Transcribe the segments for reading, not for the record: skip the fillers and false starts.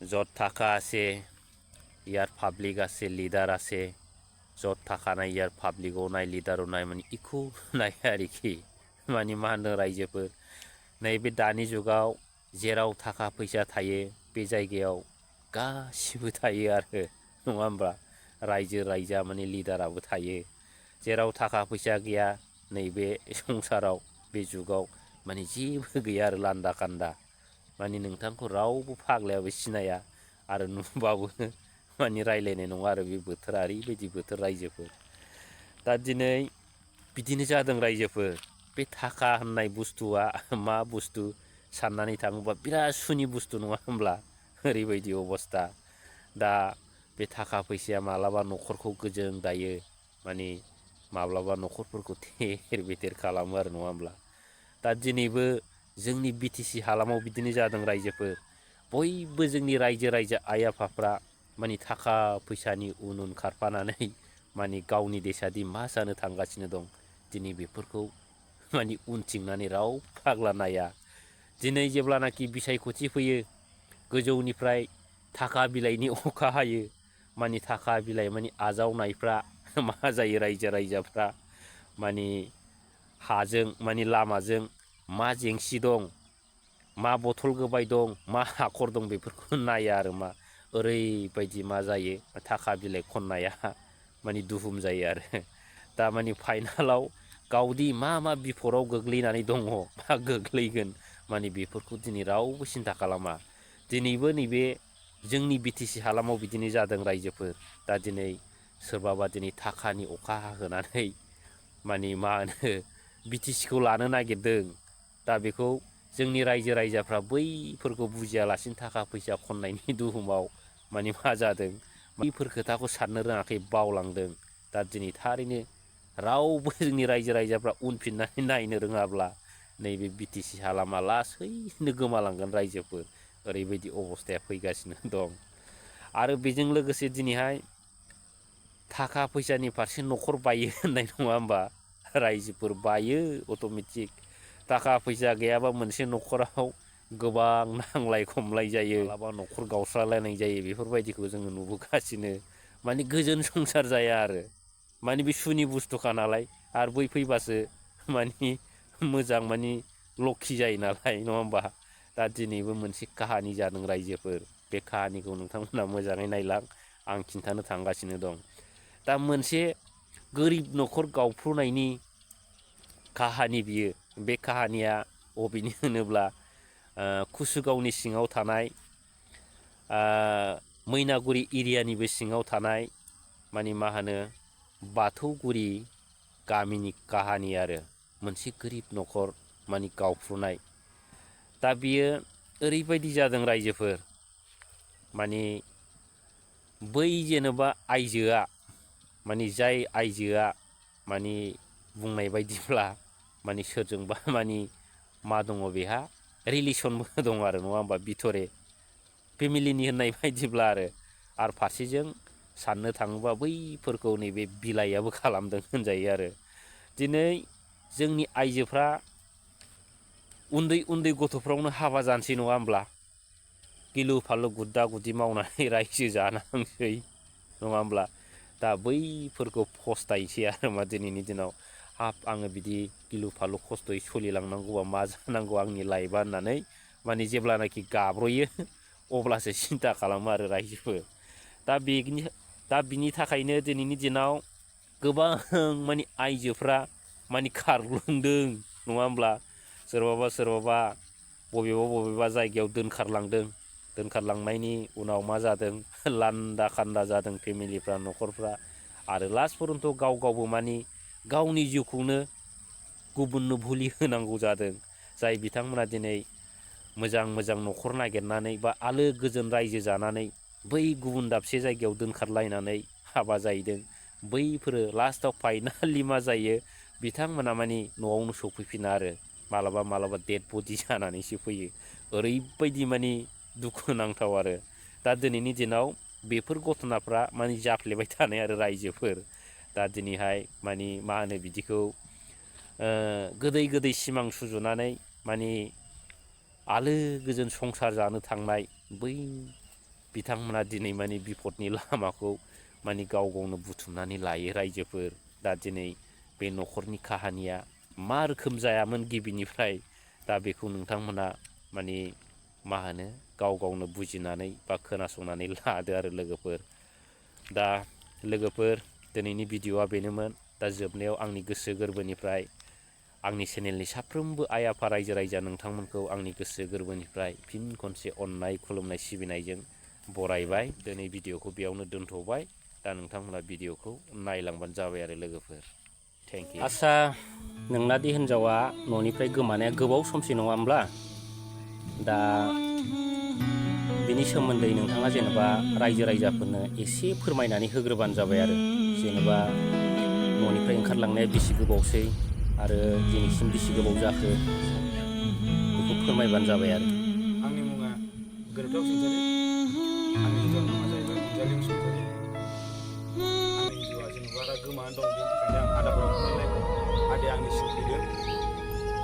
য'ত টাকা আছে ইয়াৰ পাব্লিক আছে লিডাৰ আছে য'ত টাকা নাই ইয়াर पाब्लिकआव नाय लिडाराव नाय माने इखौ नाया आरोखि माने मा होनो रायजोफोर नैबे दानि जुगाव जेराव थाखा फैसा थायो बे जायगायाव गासिबो थायो आरो नङा होमबा रायजो रायजा माने लिडाराबो थायो जेराव थाखा फैसा गैया नैबे संसाराव बे जुगाव माने जेबो गैया आरो लान्दा खान्दा माने नोंथांखौ रावबो फाग्लायाबो सिनाया आरो नुबाबो माने रायलायनाय नङा आरो बे बोथोरा ओरैबायदि बोथोर रायजोफोर दा दिनै बिदिनो जादों रायजोफोर बे थाखा होननाय बुस्थुआ मा बुस्थु साननानै थाङोबा बिराद सुनि बुस्थु नङा होमब्ला ओरैबायदि अबस्था दा बे थाखा फैसाया मालाबा न'खरखौ गोजों दायो माने माब्लाबा न'खरफोरखौ थेर बेथेर खालामो आरो नङा होमब्ला दा दिनैबो जोंनि बिटिसि हालामाव बिदिनो जादों रायजोफोर बयबो जोंनि रायजो राजा आइ आफाफ्रा माने थाखा फैसानि उन उन खारफानानै माने गावनि देशादि मा जानो थांगासिनो दं दिनै बेफोरखौ माने उनथिंनानै राव फाग्ला नाया दिनै जेब्लानाखि बिसायख'थि फैयो गोजौनिफ्राय थाखा बिलाइनि अखा हायो माने थाखा बिलाइ माने आजावनायफ्रा मा जायो रायजो राजाफ्रा माने हाजों माने लामाजों मा जेंसि दं मा बथल गोबाय दं मा हाखर दं बेफोरखौ नाया आरो मा ओरैबायदि मा जायो थाखा बिलाइ खननाया माने दुहुम जायो आरो दा माने फाइनालाव गावदि मा मा बिफदाव गोग्लैनानै दङ मा गोग्लैगोन माने बेफोरखौ दिनै रावबो सिन्था खालामा दिनैबो नैबे जोंनि बिटिसि हालामाव बिदिनो जादों रायजोफोर दा दिनै सोरबाबा दिनै थाखानि अखा हाहोनानै माने मा होनो बिटिसिखौ लानो नागिरदों दा बेखौ जोंनि रायजो राजाफ्रा बैफोरखौ बुजियालासिनो थाखा फैसा खननायनि दुहुमाव माने मा जादों बैफोर खोथाखौ साननो रोङाखै बावलांदों दा दिनै थारैनो रावबो जोंनि रायजो राजाफ्रा उनफिननानै नायनो रोङाब्ला नैबे बिटिसि हालामा लासैनो गोमालांगोन रायजोफोर ओरैबायदि अबस्थाया फैगासिनो दं आरो बेजों लोगोसे दिनैहाय थाखा फैसानि फारसे न'खर बायो होननाय नङा होमबा रायजोफोर बायो अट'मेटिक थाखा फैसा गैयाबा मोनसे न'खराव गोबां नांलाय खमलाय जायो मालाबा न'खर गावस्रालायनाय जायो बेफोरबायदिखौ जोङो नुबोगासिनो माने गोजोन संसार जाया आरो माने बे सुनि बुस्थुखा नालाय आरो बै फैबासो माने मोजां माने लखि जायो नालाय नङा होमबा दा दिनैबो मोनसे काहानि जादों रायजोफोर बे काहानिखौ नोंथांमोना मोजाङै नायलां आं खिन्थानो थांगासिनो दं दा मोनसे गोरिब न'खर गावफ्रुनायनि काहानि बियो बे काहानिया बबेनि होनोब्ला कुसुगावनि सिङाव थानाय मैनागुरि एरियानिबो सिङाव थानाय माने मा होनो बाथौगुरि गामिनि काहानि आरो मोनसे गोरिब न'खर माने गावफ्रुनाय दा बियो ओरैबायदि जादों रायजोफोर माने बै जेनेबा आइजोआ माने जाय आइजोआ माने बुंनाय बायदिब्ला माने सोरजोंबा माने मा दङ बेहा रिलेसनबो दङ आरो नङा होमबा बिथरे फेमिलिनि होननाय बायदिब्ला आरो फारसेजों साननो थाङोबा बैफोरखौ नैबे बिलाइयाबो खालामदों होनजायो आरो दिनै जोंनि आइजोफ्रा उन्दै उन्दै गथ'फ्रावनो हाबा जानोसै नङा होमब्ला गिलु फालु गुद्दा गुदि मावनानै रायजो जानांसै नङा होमब्ला दा बैफोरखौ फस्थायसै आरो मा दिनैनि दिनाव हाब आङो बिदि गिलु फालु खस्थ'यै सोलिलांनांगौबा मा जानांगौ आंनि लाइफआ होननानै माने जेब्लानाखि गाब्र'यो अब्लासो सिन्था खालामो आरो रायजोफोर दा बिनि थाखायनो दिनैनि दिनाव गोबां माने आइजोफ्रा माने खारग्लुंदों नङा होमब्ला सोरबाबा बबेबा जायगायाव दोनखारलांनायनि उनाव मा जादों लान्दा खान्दा जादों फेमिलिफ्रा न'खरफ्रा आरो लास्ट पर्यन्त गावबो माने गावनि जिउखौनो गुबुननो भुलि होनांगौ जादों जाय बिथांमोना दिनै मोजां न'खर नागिरनानै बा आलो गोजोन रायजो जानानै बै गुबुन दाबसे जायगायाव दोनखारलायनानै हाबा जाहैदों बैफोरो लास्टआव फाइनालि मा जायो बिथांमोना माने न'आवनो सफैफिना आरो मालाबा डेड बडि जानानैसो फैयो ओरैबायदि माने दुखु नांथाव आरो दा दिनैनि दिनाव बेफोर घटनाफ्रा माने जाफ्लेबाय थानाय आरो रायजोफोर दा दिनैहाय माने मा होनो बिदिखौ गोदै सिमां सुजुनानै माने आलो गोजोन संसार जानो थांनाय बै बिथांमोना दिनै माने बिपदनि लामाखौ माने गाव गावनो बुथुमनानै लायो रायजोफोर। दा दिनै बे न'खरनि काहानिया मा रोखोम जायामोन गिबिनिफ्राय, दा बेखौ नोंथांमोना माने मा होनो गाव गावनो बुजिनानै बा खोनासंनानै लादो आरो लोगोफोर। दा लोगोफोर दिनैनि भिडिअ'आ बेनोमोन। दा जोबनायाव आंनि गोसो गोरबोनिफ्राय आंनि चेनेलनि साफ्रोमबो आइ आफा रायजो राजा नोंथांमोनखौ आंनि गोसो गोरबोनिफ्राय फिन खनसे अननाय खुलुमनाय सिबिनायजों बरायबाय। दिनै भिडिअ'खौ बेयावनो दोनथ'बाय। दा नोंथांमोना भिडिअ'खौ नायलांबानो जाबाय आरो लोगोफोर। Thank you. आच्चा, नोंनादि हिन्जावा न'निफ्राय गोमानाया गोबाव समसि नङा होमब्ला? दा बिनि सोमोन्दै नोंथाङा जेनेबा रायजो राजाफोरनो एसे फोरमायनानै होग्रोबानो जाबाय आरो जेनेबा न'निफ्राय ओंखारलांनाया बेसे गोबावसै आरो दिनैसिम बेसे गोबाव जाखो बेखौ फोरमायबानो जाबाय आरो। आंनि मुङा गोरोबथा बसुमतारी। आंनि हिन्जावनि नामा जाहैबाय अनजालि बसुमतारी। आंनि हिन्जावा जेनेबा दा गोमानानै दं, बेनि थाखायनो आं आदाखौ लेंहरनायलाय आदाया आंनिसिम फैदों।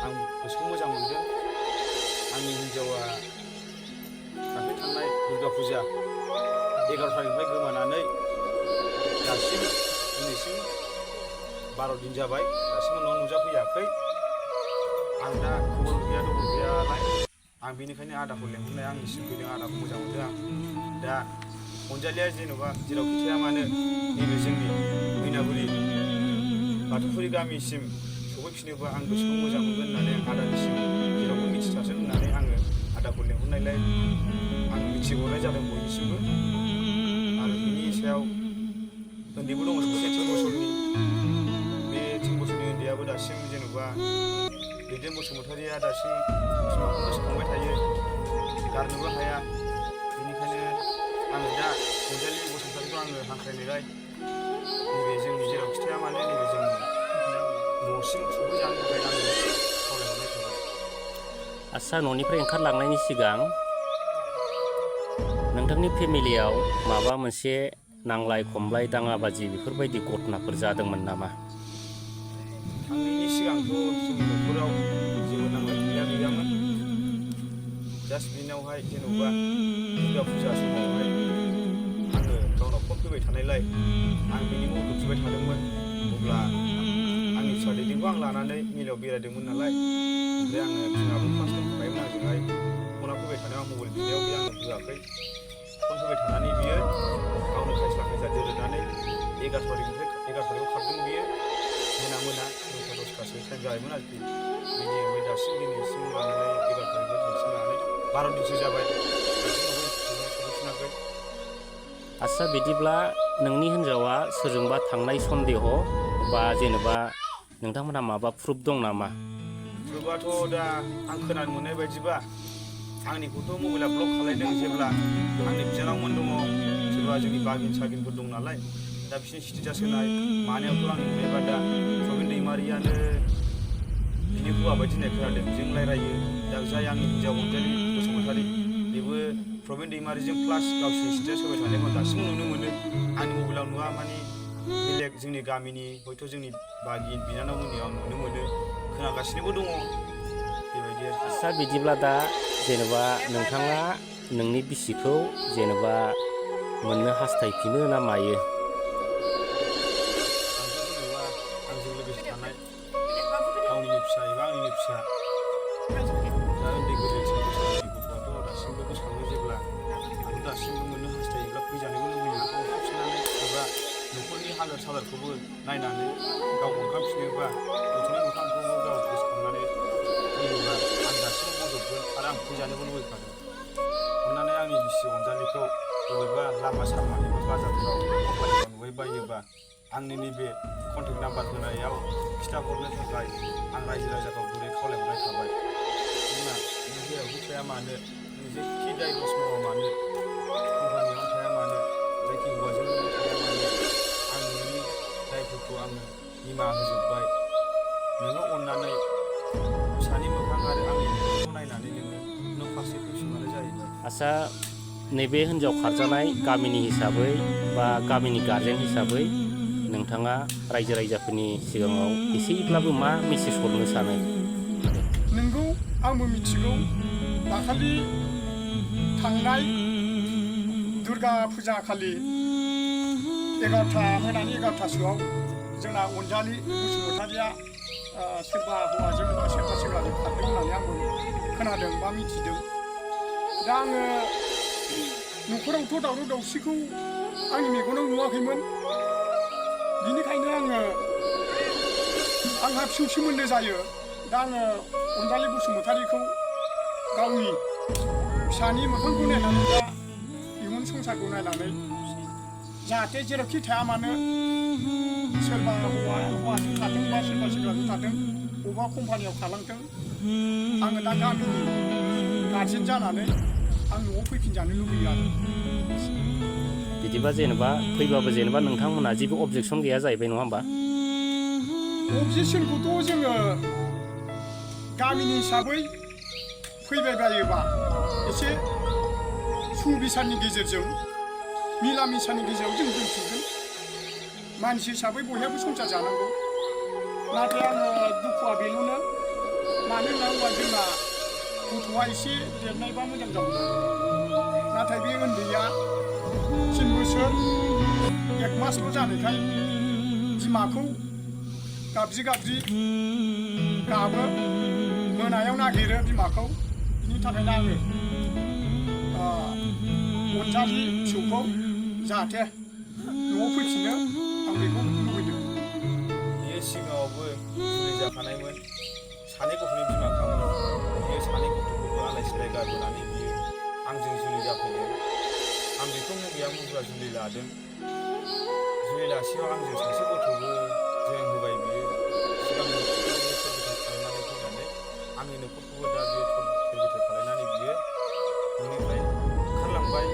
आं गोसोखौ मोजां मोनदों। आंनि हिन्जावा दाख्लै थांनाय दुर्गा फुजा 11 थारिखनिफ्राय गोमानानै दासिम दिनैसिम 12 दिन जाबाय, दासिमबो न'आव नुजाफैयाखै। आं दा खबर गैया दबर गैयालाय आं बेनिखायनो आदाखौ लेंहरनाया आंनिसिम फैदों। आदाखौ मोजां मोनदों आं। दा अनजालिया जेन'बा जेरावखि थाया मानो नैबे जोंनि मैनागुरि बाथौफुरि गामिसिम सफैफिनोबा आं गोसोखौ मोजां मोनगोन होननानै आं आदानिसिम जेरावबो मिथिसारथों होननानै आङो आदाखौ लेंहरनायलाय आं मिथिहरनाय जादों बयनिसिमबो। आरो बिनि सायाव उन्दैबो दङ सासे 3 बोसोरनि। बे 3 बोसोरनि उन्दैयाबो दासिम जेन'बा दैदेन बसुमतारीया दासिम बिमाखौ गोसोखांबाय थायो, गारनोबो हाया। बेनिखायनो आङो दा अनजालि बसुमतारीखौ आङो हांख्रायनायलाय नैबे जोंनि जेरावखि थाया मानो नैबे जोंनि न'सिम सफैजानो थाखाय आङो खावलायहरनाय थाबाय। आच्चा, न'निफ्राय ओंखारलांनायनि सिगां नोंथांनि फेमिलियाव माबा मोनसे नांलाय खमलाय दाङाबाजि बेफोरबायदि घटनाफोर जादोंमोन नामा? थांनायनि सिगांथ' जोंनि न'खराव जेबो नांलाय खमलाया गैयामोन। जास्ट बिनावहाय जेन'बा दुर्गा फुजा समावहाय आङो गावनाव फन फैबाय थानायलाय आं बिनि मुंखौ बिबाय थादोंमोन। अब्ला आंनि फिसा दैदेनखौ आं लानानै मेलायाव बेरायदोंमोन नालाय, ओमफ्राय आङो बिमाबो फार्स्ट टाइम थांबायमोन आंजोंहाय। फना फैबाय थानायाव आं मबाइल बिनायाव बे आंनो होआखै। फन फैबाय थानानै बियो गावनो खायस्ला दोरोदनानै 11 थारिखआव खारदों बियो। मोना 9ता 10तासो टाइम जाबायमोन आरोखि। बिदि ओमफ्राय दासिम दिनैसिम लानानै 11 थारिखआव दिनैसिम लानानै 12 दिनसो जाबाय, दासिम सफैफिनाखै। आच्चा, बिदिब्ला नोंनि हिन्जावा सोरजोंबा थांनाय सन्देह बा जेनेबा नोंथांमोनहा माबा प्रुफ दं नामा? प्रुफआथ' दा आं खोनानो मोननाय बायदिबा आंनिखौथ' मबाइला ब्लक खालायदों। जेब्ला आंनि बिनानावमोन दङ, सोरबा जोंनि बागिन सागिनफोर दं नालाय, दा बिसोरनि स्टेटास होनाय मानायावथ' आंनि नुनायबा दा प्रबिन दैमारियानो बिनि हौवा बायदि होननाय खोनादों। जों रायलायो। दा जाय आंनि हिन्जाव अनजालि बसुमतारी बेबो प्रबिन दैमारिजों प्लास गावसिनि स्टेटास होबाय थानायखौ दासिमबो नुनो मोनो। आंनि मबाइलाव नुवा माने बेलेग जोंनि गामिनि हयथ' जोंनि बागिन बिनानावमोननियाव नुनो मोनो, खोनागासिनोबो दङ बेबायदि आरोखि। आच्चा, बिदिब्ला दा जेनेबा नोंथाङा नोंनि बिसिखौ जेनेबा मोननो हास्थायफिनो ना मायो? आंथ' जेनेबा आंजों लोगोसे थानाय गावनिनो फिसा एबा आंनिनो फिसा दा उन्दै गोरलै 3 बोसोरनि गथ'आथ' दासिमबो गोसोखाङो। जेब्ला आंथ' दासिमबो मोननो हास्थायोब्ला फैजानोबो लुबैयो। अनखांफिननानै एबा न'खरनि हालोद सालोदखौबो नायनानै गाव अनखांफिनोबा गथ'नि मोखांखौबो गाव गोसोखांनानै फैयोबा आं दासिमबो बजबगोन आरो आं फैजानोबो लुबैखादों। अननानै आंनि बिसि अनजालिखौ बबेबा लामा सामा एबा बाजारफ्राव कम्पानिफ्राव नुबाय बायोबा आंनि नैबे कन्टेक्ट नाम्बार होनायाव खिथाहरनो थाखाय आं रायजो राजाखौ गुरै खावलायहरनाय थाबाय। जोंना नों जेरावखि थाया मानो, नों जेखि दाय दस मावा मानो, कम्पानियावनो थाया मानो, जायखि हौवाजों नों थाया मानो, आं नोंनि दायफोरखौ आङो निमाहा होजोब्बाय। नोङो अननानै फिसानि मोखां आरो आंनि मोखांखौ नायनानै नोङो न' फारसे फैफिनबानो जाहैबाय। आच्चा, नैबे हिन्जाव खारजानाय गामिनि हिसाबै बा गामिनि गारजेन हिसाबै नोंथाङा रायजो राजाफोरनि सिगाङाव एसेब्लाबो मा मेसेज हरनो सानो? नोंगौ, आंबो मिथिगौ। दाखालि थांनाय दुर्गा फुजा खालि 11था मोनानि 11थासोआव जोंना अनजालि बसुमतारिया सोरबा हौवाजों बा सोरबा सेंग्राजों खारदों होननानै आंबो खोनादों बा मिथिदों। दा आङो न'खरावथ' दावराव दावसिखौ आंनि मेगनाव नुवाखैमोन। बिनिखायनो आंहा फिसौ सोमोन्दो जायो। दा आङो अनजालि बसुमतारिखौ गावनि फिसानि मोखांखौ नायनानै दा इयुन संसारखौ नायनानै जाहाथे जेरावखि थाया मानो सोरबा हौवाजों थाथों बा सोरबा सेंग्राजों थाथों बबेबा कम्पानियाव थालांथों आङो दा गामिनि गारजेन जानानै आं न'आव फैफिनजानो लुबैयो आरो। बिदिबा जेनेबा फैबाबो जेनेबा नोंथांमोनहा जेबो अबजेक्सन गैया जाहैबाय नङा होमबा? अबजेक्सनखौथ' जोङो गामिनि हिसाबै फैबाय बायोबा एसे सुबिचारनि गेजेरजों मिला मिसानि गेजेराव जों दोनथुमगोन। मानसि हिसाबै बयहाबो संसार जानांगौ। नाथाय आङो दुखुआ बेल'नो, मानो होनना बुङोबा जोंना गथ'आ एसे देरनायबा मोजां जागौमोन। नाथाय बे उन्दैया 3 बोसोर 1 मासल' जानायखाय बिमाखौ गाबज्रि गाबज्रि गाबो, मोनायाव नागिरो बिमाखौ। बिनि थाखायनो आङो अनजालि फिसौखौ जाहाथे न'आव फैफिनो आं बेखौ लुबैदों। बियो सिगाङावबो जुलि जाखानायमोन, 2 गथ'नि बिमाखामोन। बियो 2 गथ'खौबो आलाय सिलाय गारबोनानै बियो आंजों जुलि जाफैदों। आं बेखौ मुगैया मुगैया जुलि लादों। जुलि लासेयाव आंजों 1 गथ'बो जोनोम होबाय बियो। सिगां न'खराव बियो थोर बिथोर खालायनानै फैनानै आंनि न'खरखौबो दा बियो थोर बिथोर खालायनानै बियो न'निफ्राय ओंखारलांबाय।